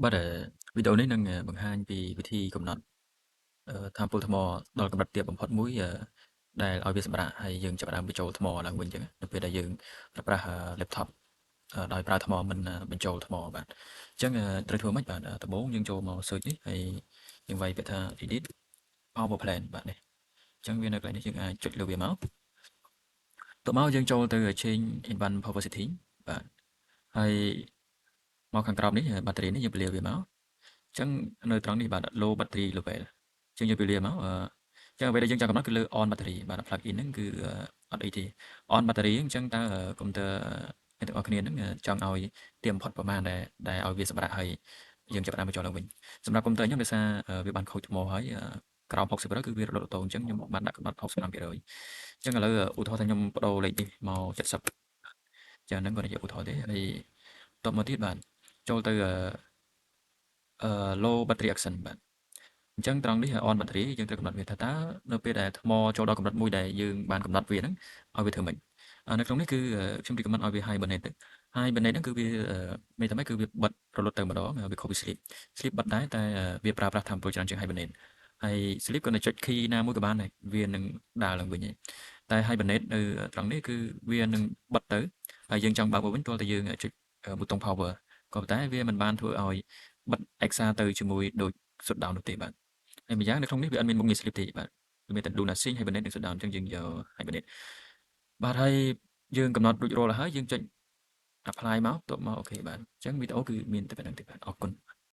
បាទវីដេអូនេះនឹងបង្ហាញពីវិធីកំណត់ថាមពលថ្មដល់កម្រិតទាបបំផុតមួយដែលឲ្យវាសម្រាកហើយយើងចាប់ផ្ដើមបញ្ចូលថ្មឡើងវិញអញ្ចឹងនៅពេលដែលយើងប្រើប្រាស់ laptop ដោយប្រើថ្មមិនបញ្ចូលថ្មបាទអញ្ចឹងត្រូវធ្វើម៉េចបាទដំបូងយើងចូលមក search នេះហើយយើងវាយពាក្យថា edit power plan បាទនេះអញ្ចឹងវានៅកន្លែងនេះយើងអាចចុចលើវាមកតមកយើងចូលទៅ change advanced power setting បាទហើយមកខាងក្រោមនេះបាក់តេរីនេះយើងពលាវាមកអញ្ចឹងនៅត្រង់នេះបាទ low battery level អញ្ចឹងយើងពលាមកអញ្ចឹងអ្វីដែលយើងចង់កំណត់គឺលើ on battery បាទ plug in ហ្នឹងគឺអត់អីទេ on battery អញ្ចឹងតើកុំព្យូទ័រអ្នកទាំងអស់គ្នាហ្នឹងចង់ឲ្យទៀមបំផុតប្រមាណដែលដែលឲ្យវាសម្រាប់ឲ្យយើងចាប់ផ្ដើមបញ្ចូលឡើងវិញសម្រាប់កុំព្យូទ័រខ្ញុំដោយសារវាបានខូចថ្មហើយក្រោម60%គឺវារលត់ auto អញ្ចឹងខ្ញុំបានដាក់កំណត់65%អញ្ចឹងឥឡូវឧទាហរណ៍ថាខ្ញុំបដូរលេខនេះមក70ចឹងហ្នឹងគាត់និយាយឧទាហរណ៍ទេហើយតបមកទៀតបាទចូលទៅអឺ low battery action បាទអញ្ចឹងត្រង់នេះ on battery យើងត្រូវកំណត់វាថាតើនៅពេលដែលថ្មចូលដល់កម្រិតមួយដែលយើងបានកំណត់វាហ្នឹងឲ្យវាធ្វើម៉េចនៅក្នុងនេះគឺខ្ញុំ recommend ឲ្យវា hibernate ទៅ hibernate ហ្នឹងគឺវាមានតែម៉េចគឺវាបិទរលត់ទៅម្ដងវាខុសពី sleep sleep បិទដែរតែវាប្រើប្រាស់ថាមពលច្រើនជាង hibernate ហើយ sleep ក៏នៅចុច key ណាមួយក៏បានដែរវានឹងដើរឡើងវិញតែ hibernate នៅត្រង់នេះគឺវានឹងបិទទៅហើយយើងចង់បើកមកវិញទាល់តែយើងចុចប៊ូតុង power ក៏ប៉ុន្តែវាមិនបានធ្វើឲ្យបិទ EXA ទៅជាមួយដូច shutdown នោះទេបាទហើយម្យ៉ាងនៅក្នុងនេះវាអត់មានមុខងារ sleep ទេបាទវាមានតែ do nothing hibernate និង shutdown អញ្ចឹងយើងយក hibernate បាទហើយយើងកំណត់រួចរាល់ហើយយើងចុច apply មកតបមក OK បាទអញ្ចឹងវីដេអូគឺមានតែប៉ុណ្្នឹងទេបាទអរគុណ។